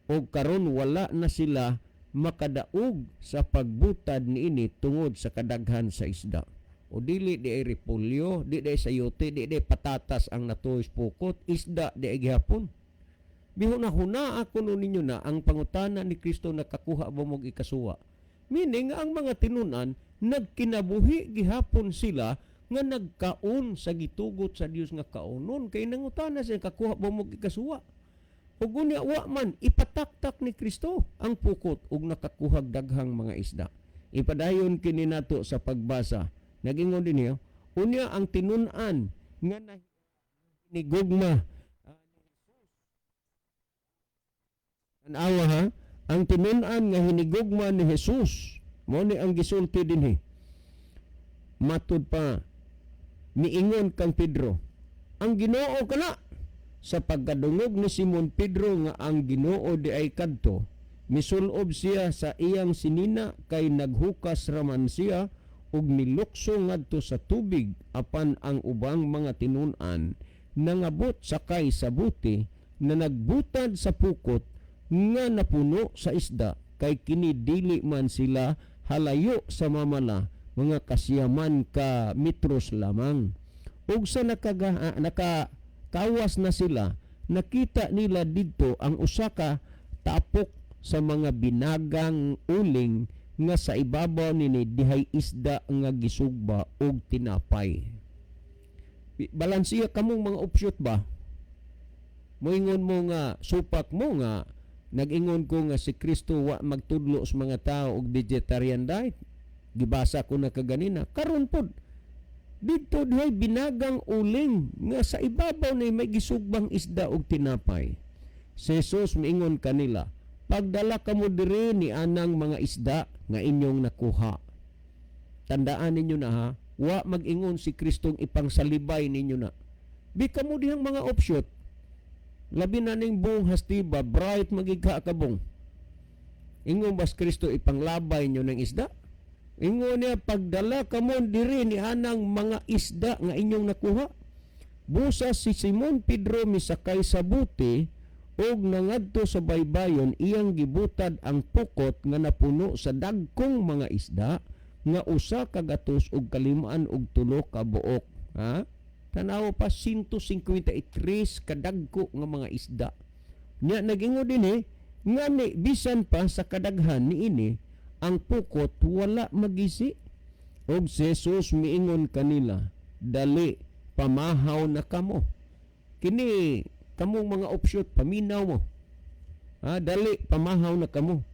og karon wala na sila makadaog sa pagbutad niini tungod sa kadaghan sa isda. O dili di ay repolyo, di ay sayote, di ay patatas ang natuoy pukot, isda di ay gihapon. Bihuna-huna ako no ninyo na ang pangutana ni Kristo, "Nakakuha ba mog ikasuwa?" Meaning ang mga tinunan nagkinabuhi gihapon sila nga nagkaon sa gitugot sa Dios nga kaonon, kay nangutana siya, "Kakuha ba mog ikasuwa?" Ug unya wa man, ipataktak ni Kristo ang pukot ug nakakuhag daghang mga isda. Ipadayon kini nato sa pagbasa. Nagingon din niyo, unya ang tinun-an nga na ni gugma. Tanawa ha, ang tinun-an nga hinigugma ni Jesus, mao ni ang gisulti dinhi. Matud pa, miingon kang Pedro, "Ang Ginoo kana." Sa pagkadungog ni Simon Pedro nga ang Ginoo di ay kadto, misulob siya sa iyang sinina, kay naghukas raman siya, ug milukso ngadto sa tubig. Apan ang ubang mga tinun-an nangabot sakay sa bote na nagbutad sa pukot nga napuno sa isda, kay kini dili man sila halayo sa mamala, mga kasiyaman ka metros lamang. Ug sa nakakawas na sila, nakita nila didto ang usa ka tapok sa mga binagang uling nga sa ibabaw nini dihay isda nga gisugba og tinapay. Balansiya kamong mga offshoot ba? Moingon mo nga supak mo nga nag-ingon ko nga si Kristo wa magtudlo sa mga tao og vegetarian diet. Gibasa ko na kaganina. Karon pod didto dihay binagang uling nga sa ibabaw ni may gisugbang isda og tinapay. Si Jesus miingon kanila, "Pagdala kamo diri ni anang mga isda nga inyong nakuha." Tandaan ninyo na ha, wa mag-ingon si Kristong ipangsalibay ninyo na. Bi kamo dihang mga offshoot, labi na ning buong hastiba, bright magigka kabong. Ingon bas Kristo ipanglabay nyo ng isda? Ingon niya, "Pagdala kamo diri ni anang mga isda nga inyong nakuha." Busa si Simon Pedro misakay sa bote og nangadto sa baybayon, iyang gibutad ang pukot nga napuno sa dagkong mga isda nga 153 ka buok. Ha? Tanaw pa, 153 kadagko nga mga isda. Nya nagingon din eh, ngani bisan pa sa kadaghan niini, ang pukot wala magisi. Og si Jesus miingon kanila, "Dali, pamahaw na kamo." Kini kamong mga offshoot, paminaw mo. Ha, "Dali, pamahaw na kamo."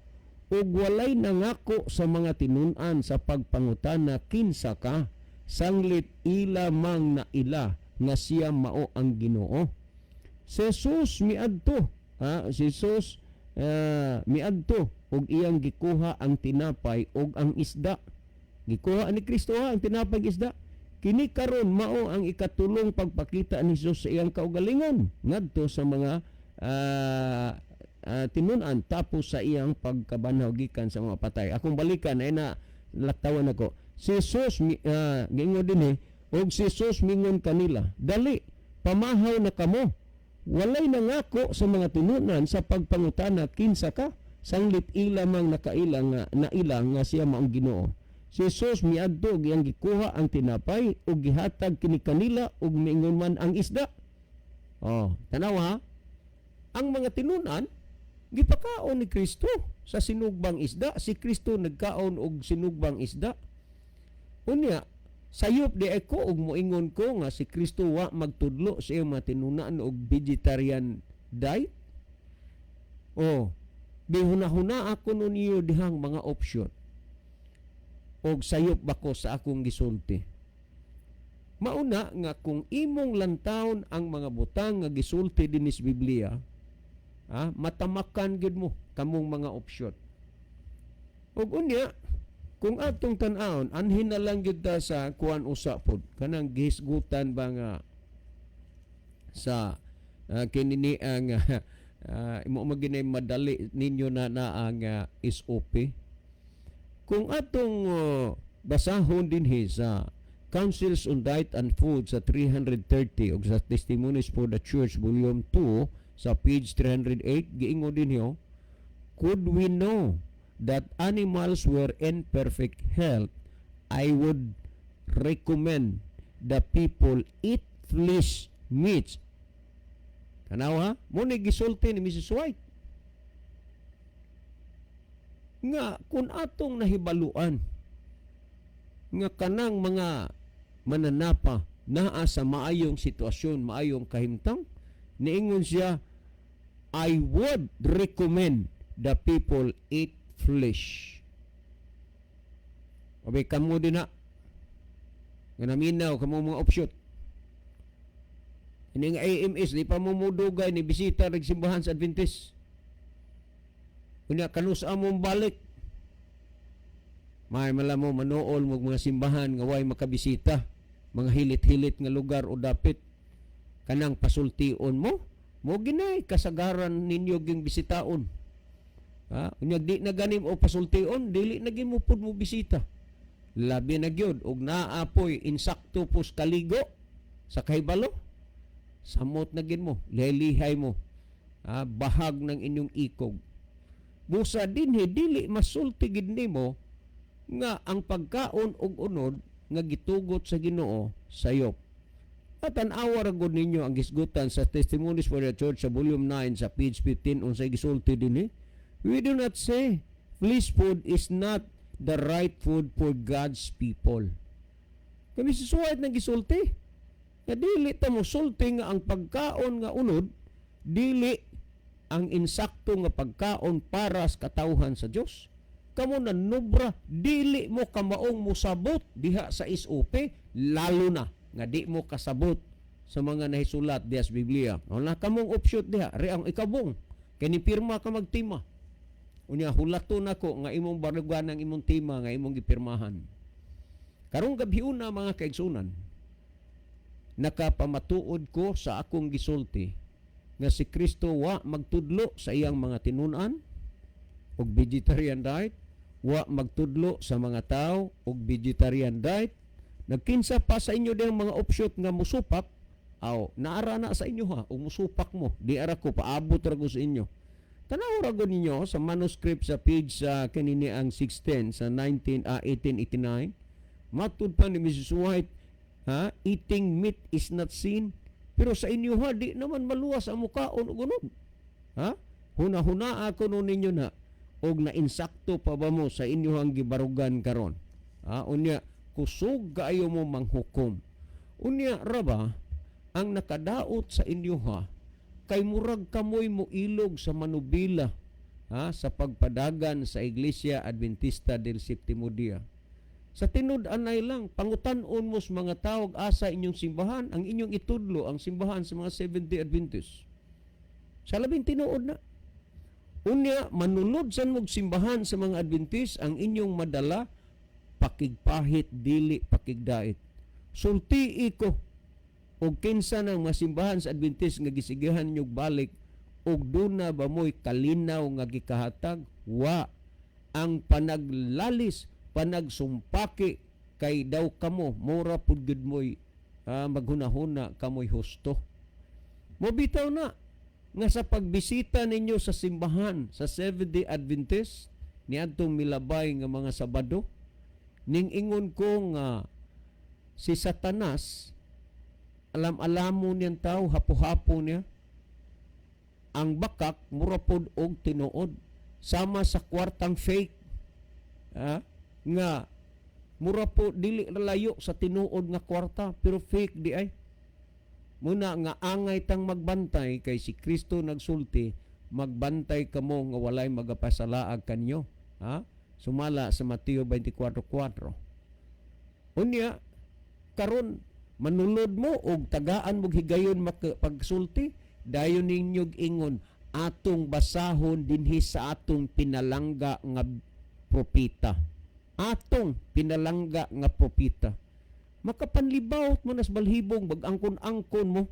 Ug walay nangako sa mga tinun-an sa pagpangutana, "Kinsa ka?" Sanglit ila mang naila nga siya mao ang Ginoo. Si Jesus miadto, ha, si Jesus miadto ug iyang gikuha ang tinapay ug ang isda. Gikuha ni Kristo ha, ang tinapay ug isda. Kini karon mao ang ikatulong pagpakita ni Jesus sa iyang kaugalingon ngadto sa mga tinun-an tapos sa iyang pagkabanhaw gikan sa mga patay. Akong balikan ay na laktawan ako. Si Jesus giingon din eh, og si Jesus mingon kanila, "Dali, pamahaw na kamo." Walay nangako sa mga tinunan sa pagpangutana, "Kinsa ka?" Sanglit ila mang nakaila nga naila nga siya maong Ginoo. Si Jesus miadto ug iyang gikuha ang tinapay ug gihatag kini kanila ug miingon man ang isda. Oh, tanaw ha. Ang mga tinunan gipakaon ni Kristo sa sinugbang isda. Si Kristo nagkaon og sinugbang isda. Unya, sayop di ko og moingon ko nga si Kristo wa magtudlo sa iyang mga tinunan og vegetarian diet. Oh, bihuna-huna ako nun niyo dihang mga option. Og sayop ba ko sa akong gisulti? Mauna nga kung imong lantawon ang mga butang nga gisulti dinhi sa Biblia, ha, matamakan gyud mo kamong mga option. Ug unya, kung atong tan-awon, anhin na lang gyud ta sa kuan usa pod, kanang gihisgutan ba nga sa kini ni ang imo maginay madali ninyo na na ang SOP. Kung atong basahon dinhi sa Councils on Diet and Food sa 330 ug sa Testimonies for the Church Volume 2 sa page 308, giingon dinhi, "Could we know that animals were in perfect health, I would recommend the people eat flesh meats." Tanaw ha, mao ni gisulti ni Mrs. White nga kung atong nahibaluan nga kanang mga mananapa naa sa maayong sitwasyon, maayong kahimtang, niingon siya, "I would recommend the people eat flesh." Abi kamo din na nga naminaw kamo mga offshoot. Ini nga AMS di pa mo mudugay ni bisita rag simbahan sa Adventist. Unya kanus among balik. May mala mo manuol mo mga simbahan nga way makabisita, mga hilit-hilit nga lugar o dapit. Kanang pasultion mo, mo ginay kasagaran ninyo ging bisitaon. Ha? Unya di na ganim o pasultion, dili na gid mo pud mo bisita. Labi na gyud og naa poy insakto pos kaligo sa kahibalo. Samot na gid mo, lihay mo. Ha? Bahag ng inyong ikog. Busa dinhi dili masulti gid nimo nga ang pagkaon og unod nga gitugot sa Ginoo sayop. At tan-awa ra gud ninyo ang gisgutan sa Testimonies for the Church sa Volume 9 sa page 15, unsay gisulti dinhi. "We do not say flesh food is not the right food for God's people." Kami si White nang gisulti nga dili ta mo sulti nga ang pagkaon nga unod dili ang insakto nga pagkaon para sa katawhan sa Dios. Kamo na nobra, dili mo kamaong mosabot diha sa SOP, lalo na nga di mo kasabot sa mga nahisulat diha sa Biblia. Wala kamong offshoot diha, re ang ikabong. Kay ni pirma ka magtima. Unya hulaton nako nga imong barugan ang imong tima nga imong gipirmahan. Karong gabhiuna, mga kaigsunan, nakapamatuod ko sa akong gisulti nga si Kristo wa magtudlo sa iyang mga tinun-an og vegetarian diet, wa magtudlo sa mga tao og vegetarian diet. Nagkinsa pa sa inyo diyang mga offshoot nga musupak, aw naara na sa inyo ha, ug musupak mo, di ara ko paabot ra ko sa inyo. Tanaw ra gud ninyo sa manuscript sa page sa kanini ang 16 sa 19 1889. Matud pa ni Mrs. White, ha, eating meat is not sin. Pero sa inyo ha, di naman maluwas ang mukaon og unod. Ha? Huna-huna ako no ninyo na og nainsakto pa ba mo sa inyohang gibarugan karon. Ha? Unya kusog kaayo mo manghukom. Unya ra ba ang nakadaot sa inyo ha, kay murag kamoy mo ilog sa manubila, ha, sa pagpadagan sa Iglesia Adventista del Septimo Dia. Sa tinud-anay lang, pangutan-on mo sa mga tawag asa inyong simbahan, ang inyong itudlo ang simbahan sa mga Seventh-day Adventists. Sa labing tinuod na. Unya, manulod san mog simbahan sa mga Adventist, ang inyong madala, pakigpahit, dili, pakigdait. Sultii ko, og kinsa ng mga simbahan sa Adventist nga gisigihan nyog balik, og duna ba mo'y kalinaw nga gikahatag? Wa. Ang panaglalis, panagsumpaki, kay daw kamo, mura pud gud mo'y maghunahuna kamoy husto. Mobitaw na nga sa pagbisita ninyo sa simbahan sa Seventh-day Adventist niadtong milabay nga mga Sabado, ning ingon ko nga si Satanas alam-alamo niyang tao, hapo-hapo niya. Ang bakak mura pod og tinuod, sama sa kwartang fake, ha? Nga mura po dili layo sa tinuod nga kwarta pero fake di ay. Muna nga angay tang magbantay kay si Kristo nagsulti, "Magbantay kamo nga walay magapasalaag kanyo," ha, sumala sa Mateo 24:4. Unya karon manulod mo og tagaan mo higayon makapagsulti, dayon ninyog ingon, "Atong basahon dinhi sa atong pinalangga nga propeta, atong pinalangga nga propeta." Makapanlibawt mo nas balhibong bag-angkon-angkon mo.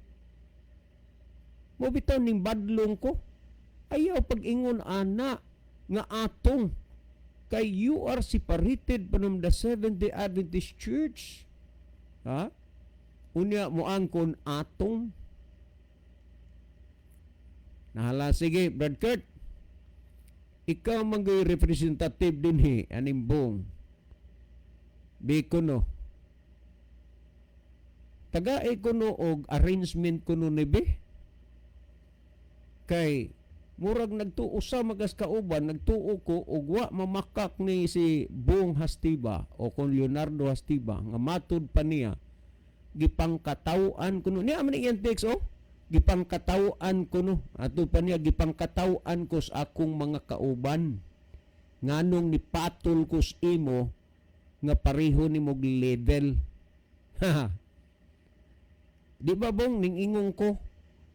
Mo bitaw ning badlong ko, ayaw pag-ingon ana nga atong, kay you are separated from the Seventh-day Adventist Church. Ha? Unya moangkon atong nahala. Sige, Brad Kurt. Ikaw man gyud representative dinhi aning Bong. Biko no. Tagae kuno og arrangement kuno ni be. Kay murag nagtuo sa magas kauban, nagtuo ko og wa mamakak ni si Bong Hastiba o kon Leonardo Hastiba nga matud pa niya gipangkataw-an kuno niya man iyang text, oh, gipangkataw-an kuno ato pa niya, gipangkataw-an ko sa akong mga kauban nganong nipatol ko sa imo nga pareho nimo og level. Di ba, Bong, ning ingong ko,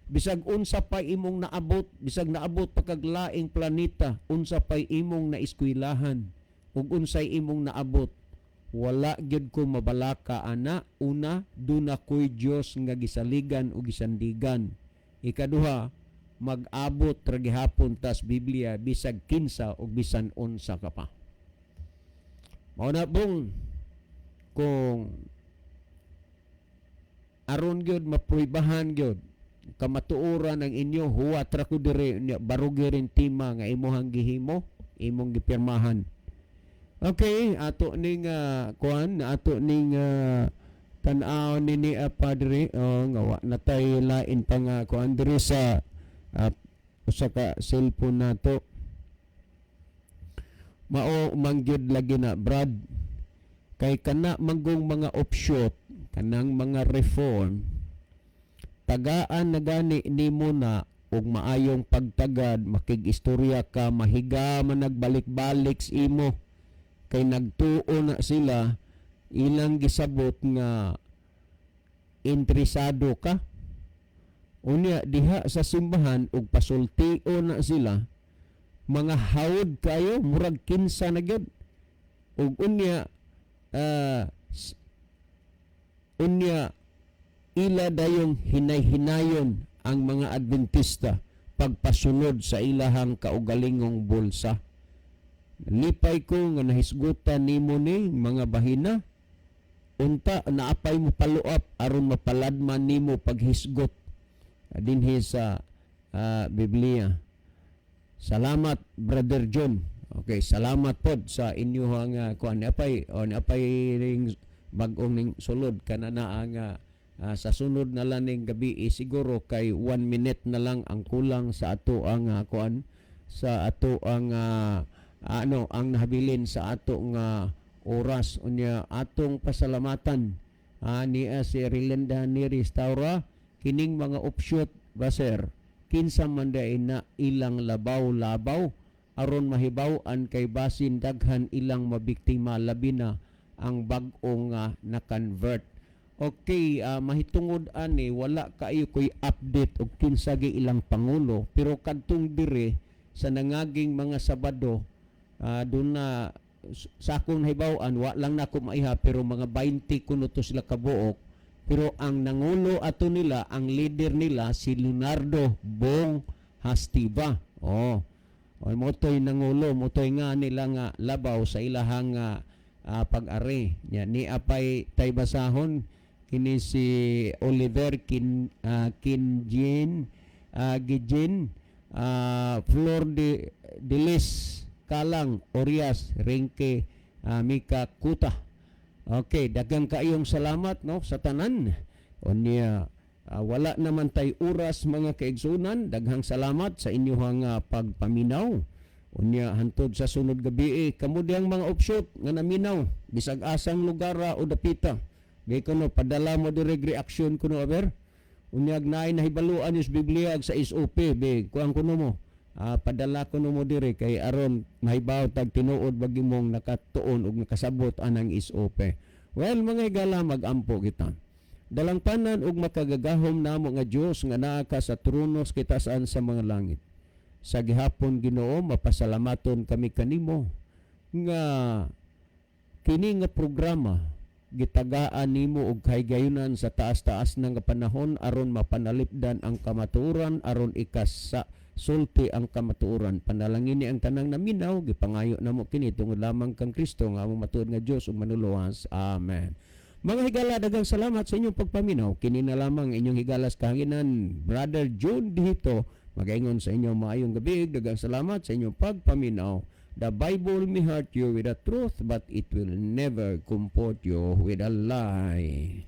bisag unsa pa imong naabot, bisag naabot pa kag laing planeta, unsa pay imong naeskuylahan ug unsay imong naabot, wala gyud ko mabalaka ana. Una, duna ko'y Dios nga gisaligan o gisandigan. Ikaduha, mag-abot ra gihapon tas Biblia bisag kinsa ug bisan unsa ka pa. Mao na, Bong, kung aron gyud mapruibahan gyud kamatuoran ang inyo, huwat ra ko diri nya, barugi rin tima nga imuhang gihimo, imong gipirmahan. Okay, ato ning kuan, ato ning tan-aw nini, padre, oh, nga wa na tay lain pa nga kuan diri sa usa ka cellphone nato. Mao mangyud lagi na, Brad, kay kana manggong mga offshoot, kanang mga reform, tagaan na gani nimo na og maayong pagtagad, makig-istorya ka, mahiga man nagbalik-balik sa imo kay nagtuo na sila, ilang gisabot nga interesado ka. Unya diha sa simbahan og pasultio na sila, mga hawod kayo, murag kinsa na gyud. Ug unya unya ila dayong hinay-hinayon ang mga Adventista pagpasunod sa ilahang kaugalingong bulsa. Lipay ko nga nahisgutan nimo ni mga bahina. Unta naapay mo follow up aron mapaladman nimo paghisgot dinhi sa Biblia. Salamat, Brother John. Okay, salamat pod sa inyong kuan. Apay o apay ring bag-ong ning sulod kana na ang sa sunod na lang ning gabi eh, siguro kay 1 minute na lang ang kulang sa ato ang kuan, sa ato ang ano ang nahabilin sa ato nga oras. Unya atong pasalamatan niya si Relinda Neri Staura. Kining mga offshoot ba, sir, kinsa man diay na ilang labaw-labaw aron mahibaw-an kay basin daghan ilang mabiktima, labi na ang bag-ong na-convert. Okay, mahitungod ani wala kaayo ko'y update og kinsa gi ilang pangulo, pero kadtong dire sa nangaging mga Sabado, doon na sa akong nahibaw-an, wa lang nako maiha, pero mga 20 kuno to sila kabuok. Pero ang nangulo ato nila, ang leader nila, si Leonardo Bong Hastiba. Oh. O motoy nangulo, motoy nga nila nga labaw sa ilahang pag-ari. Nya ni apay tay basahon kini si Oliver Kin Kinjin Gijin, Flor de Delis Kalang Orias Renke, Mika Kuta. Okay, daghang kaayong salamat, no, sa tanan. Unya wala naman tay oras, mga kaigsunan. Daghang salamat sa inyong pagpaminaw. Unya hantod sa sunod gabi eh, kamo diyang mga offshoot nga naminaw bisag asang lugar o dapita. Di kuno padala mo direct reaction kuno aber. Unyag naay nahibaluan yung Biblia ag sa SOP be kuang kuno mo. Padala kuno mo dire kay aron mahibaw tag tinuod bagi mong nakatuon ug nakasabot anang SOP. Well, mga higala, magampo kita. Dalangpanan ug makagagahom namo nga Dios nga naa ka sa trono sa kitasan sa mga langit. Sa gihapon, Ginoo, mapasalamaton kami kanimo nga kini nga programa gitagaan nimo og kahigayunan sa taas-taas na nga panahon aron mapanalipdan ang kamatuoran, aron ikasa sulti ang kamatuoran. Panalangini ang tanang naminaw, gipangayo namo kini tungod lamang kang Kristo nga among matuod nga Dios ug Manluluwas. Amen. Mga higala, daghang salamat sa inyong pagpaminaw. Kini na lamang inyong higalas kahanginan, Brother June Dihito. Magaingon sa inyo maayong gabi, daghang salamat sa inyong pagpaminaw. The Bible may hurt you with the truth, but it will never comfort you with a lie.